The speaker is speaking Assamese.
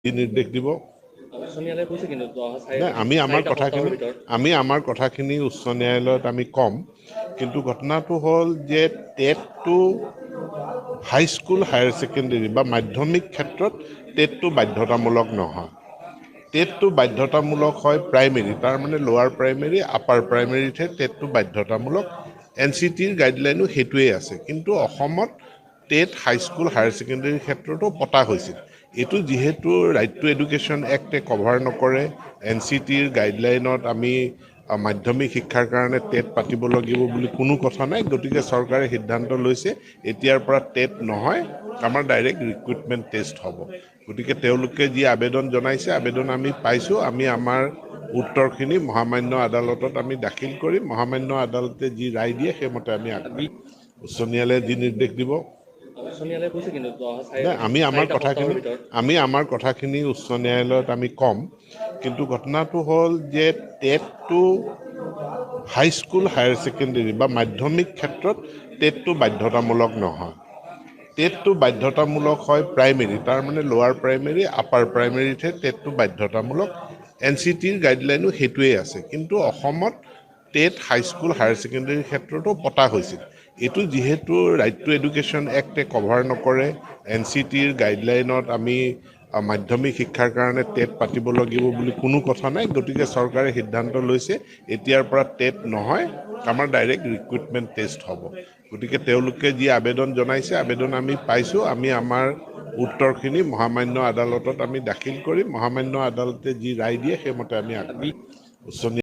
নিৰ্দেশ দিব। উচ্চ ন্যায়ালয়ে কৈছে কিন্তু অহা চাৰি নাই, আমি আমাৰ 4টা সপ্তাহৰ কথাখিনি ভিতৰত। আমি আমাৰ কথাখিনি উচ্চ ন্যায়ালয়ত আমি ক'ম। কিন্তু ঘটনাটো হ'ল যে টেটটো হাইস্কুল, হায়াৰ ছেকেণ্ডেৰী বা মাধ্যমিক ক্ষেত্ৰত টেটটো বাধ্যতামূলক নহয়। টেটটো বাধ্যতামূলক হয় প্ৰাইমেৰী, তাৰমানে লোৱাৰ প্ৰাইমেৰী, আপাৰ প্ৰাইমেৰীতহে টেটটো বাধ্যতামূলক। এনচিটিৰ গাইডলাইনো সেইটোৱেই আছে। কিন্তু অসমত টেট হাইস্কুল, হায়াৰ ছেকেণ্ডেৰীৰ ক্ষেত্ৰতো পতা হৈছিল। এইটো যিহেতু ৰাইট টু এডুকেশ্যন এক্টে কভাৰ নকৰে, এনচিটিৰ গাইডলাইনত আমি মাধ্যমিক শিক্ষাৰ কাৰণে টেট পাতিব লাগিব বুলি কোনো কথা নাই। গতিকে চৰকাৰে সিদ্ধান্ত লৈছে, এতিয়াৰ পৰা টেট নহয়, আমাৰ ডাইৰেক্ট ৰিক্ৰুইটমেণ্ট টেষ্ট হ'ব। গতিকে তেওঁলোকে যি আবেদন জনাইছে, আবেদন আমি পাইছোঁ। আমি আমাৰ উত্তৰখিনি মহামান্য আদালতত আমি দাখিল কৰিম। মহামান্য আদালতে যি ৰায় দিয়ে, সেইমতে আমি আগবাঢ়িম। উচ্চ ন্যায়ালয়ে যি নিৰ্দেশ দিব। উচ্চ ন্যায়ালয়ে কৈছে কিন্তু অহা চাৰি নাই, আমি আমাৰ 4টা সপ্তাহৰ কথাখিনি ভিতৰত। আমি আমাৰ কথাখিনি উচ্চ ন্যায়ালয়ত আমি ক'ম। কিন্তু ঘটনাটো হ'ল যে টেটটো হাইস্কুল, হায়াৰ ছেকেণ্ডেৰী বা মাধ্যমিক ক্ষেত্ৰত টেটটো বাধ্যতামূলক নহয়। টেটটো বাধ্যতামূলক হয় প্ৰাইমেৰী, তাৰমানে লোৱাৰ প্ৰাইমেৰী, আপাৰ প্ৰাইমেৰীতহে টেটটো বাধ্যতামূলক। এনচিটিৰ গাইডলাইনো সেইটোৱেই আছে। কিন্তু অসমত টেট হাইস্কুল, হায়াৰ ছেকেণ্ডেৰীৰ ক্ষেত্ৰতো পতা হৈছিল। এইটো যিহেতু ৰাইট টু এডুকেশ্যন এক্টে কভাৰ নকৰে, এনচিটিৰ গাইডলাইনত আমি মাধ্যমিক শিক্ষাৰ কাৰণে টেট পাতিব লাগিব বুলি কোনো কথা নাই। গতিকে চৰকাৰে সিদ্ধান্ত লৈছে, এতিয়াৰ পৰা টেট নহয়, আমাৰ ডাইৰেক্ট ৰিক্ৰুইটমেণ্ট টেষ্ট হ'ব। গতিকে তেওঁলোকে যি আবেদন জনাইছে, আবেদন আমি পাইছোঁ। আমি আমাৰ উত্তৰখিনি মহামান্য আদালতত আমি দাখিল কৰিম। মহামান্য আদালতে যি ৰায় দিয়ে, সেইমতে আমি আগবাঢ়িম। উচ্চ